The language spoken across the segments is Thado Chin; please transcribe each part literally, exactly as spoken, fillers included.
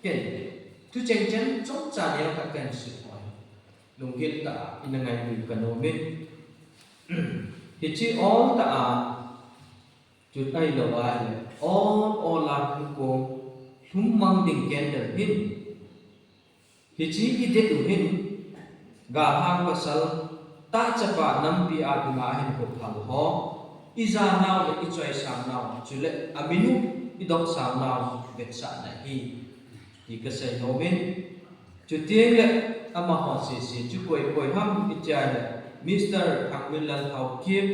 Ken, thucheng chen chomcha neo khat kahin sei hoi. Lunggil tah a ina ngailu kanom in. Hiche ol tah a chu ahilou ahile, ol ol a hung kong lhum mang ding candle hin. Hiche i det u hin, galhang pasal, tah chapa nampi a dinga ahin kou phal ho, i janau le i choisang nau, chule amin u i dohsang nau vetsahna ahi, ti kasei nom in. Chuteng le amaho sese chu koi koi ham i tia le, Mister Thangminlal Haokip,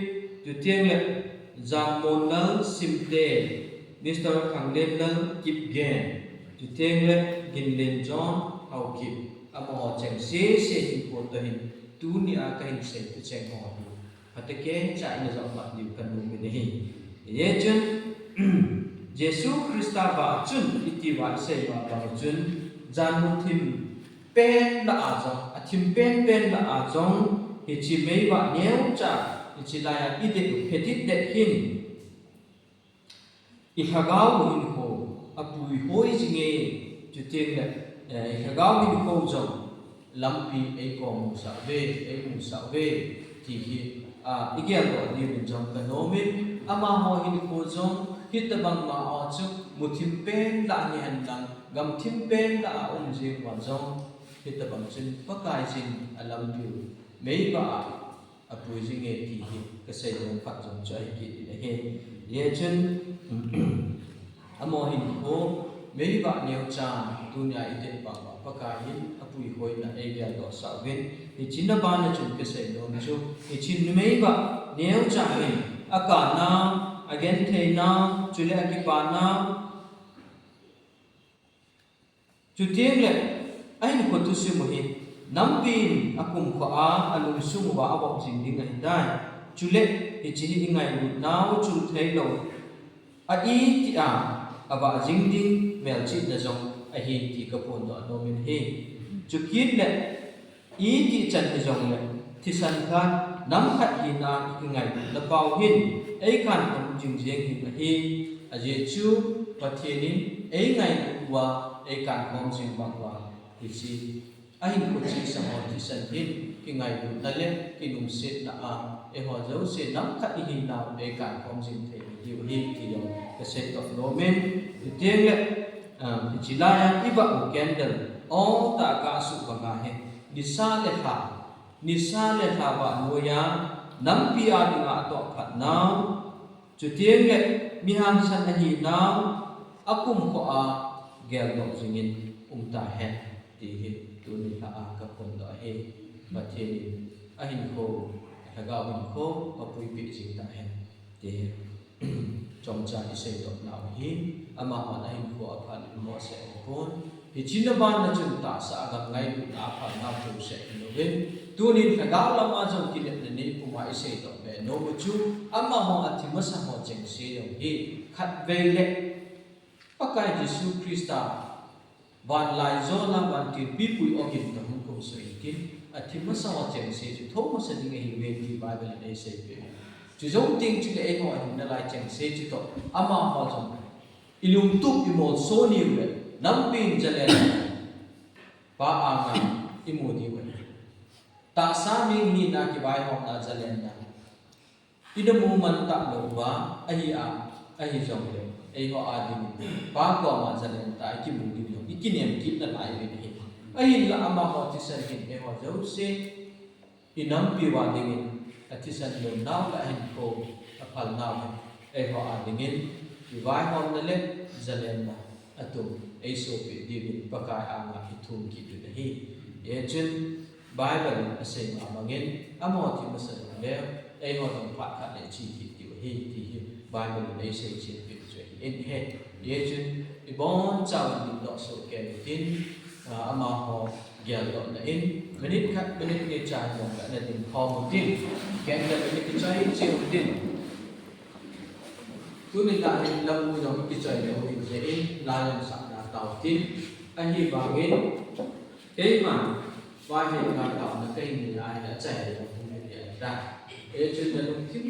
chuteng le Jangmonlal Simte, Mister Thanglenlal Kipgen, chuteng le Ginlen John Haokip, amaho cheng sese hinkho toh hin tunia kahin sei thucheng ho hi phatah in ina jahmat diu kanom in ahi. Hijeh chun, Jesu Christa vah chun iti uva isei uva bang chun, janmu thim pen lah a jong, athim penpen lah a jong, hiche meivah neocha, hiche laiya i det u phetit det hin, i lhagao u hinkho apui hoi jinge, chuteng le, eh, i lhagao hinkho jong lampi eikom sah uve, eimu sah uve, ti hi, ah, i geldoh diuvin jong kanom in, amaho hinkho jong hitobang ma a chu muthim pen lah hihen lang, gamthim pen lah a um jing uva jong, hitobang chun Pakaiyin alampiu meivah a apui jinge ti hi kasei nom khat jong chu ahi kit in ahi. Hijeh chun, amaho hinkho meivah neocha tunia i det bang uva Pakaiyin apui hoina eigeldoh sah uvin. Hiche na bana chun kasei nom chu, hiche meivah neocha hin akanau, agentheinau, chule akipanau, chuteng le ahinkho thusim u hi, nampin akumkho a, alungsung uva avop jing ding ahitai. Chule, hiche hi i ngailutnau chul theilou, a iti a avah jing ding melchihna jong ahi ti kaphondoh nom in ahi. Chukit le, iti chan hijongle, thisan khat, nam khat hina i kingailutna pau hin eikankhom jing jeng ding ahi. Ajeh chu Pathen in eingailut uva eikankhom jing bang uva, hiche ahinkho chesa ho thisan hin kingailutna le kinungsetna a eiho jouse nam khat i hinau eikankhom jing thei diu ahi ti jong kasei toh nom in, chuteng le, ah, hiche laiya i vah u candle ol tah a kasuh banga hi, nisa le lha, nisa le lha vah noiya nampi a dinga atoh phatnau, chuteng le mi hangsan ahinau, akumkho a geldoh jingin um tahen, ti hi tuni lha a kaphondoh ahi. Pathen in ahinkho, lhagao hinkho apuipeh jing tahen, ti hi chomcha i seidoh nau hi. Amahon ahinkho aphal in mohseh aum pon. Hiche na bana chun tahsa a gam ngailutna aphal nau tohseh in uvin. Tunin lhagao lama jong kinepna neipuma i seidoh be nom u chu, amaho athi masa ho chengse jong hi khatvei le Pakai Jesu Christa vanlaijol a vantilpipui ogin toh hung kumsuh in tin, athi masa ho chengse chu thou masa ding ahiuve ti Bible in eiseipeh. Chujou teng chule eiho ahinna lai chengse chu toh amaho jong i lungtup i molso niu le, nampin jalen pa anga i mu diu ahi. Tahsa mi hina kivaihomna jalenna i na mu man talou uva ahi a, ahijongle eiho a dingin pa koma jalen tah a i kimu diu jong i kinem kit nalai uvin ahi. Ahinla amaho thisan hin eiho jouse i nampi uva dingin athisan lhon nau le ahinkho aphal nau hin eiho a dingin kivaihomna le jalenna atum eisopeh diuvin Pakai anga i thum kit u ahi. Hijeh chun Bible in asei ma bangin, amaho thi masa jongle eiho jong phat khat le i che kit diu ahi, ti hi Bible in eisei chen peh u chu ahi. Hijeh chun ibonchauvin dingdoh soh kei utin, ah, amaho geldohna in minute khat, minute ni chan jong ana ding khom utin, candle ana kichoi cheh utin. Tuni laiya hin lam u jong kichoi lou hijeh in, la jong sahna tao tin, ahivangin keiman vaihomna taona kahin nei ahile achai jong hung hi ahitai. Hijeh chun nalungthim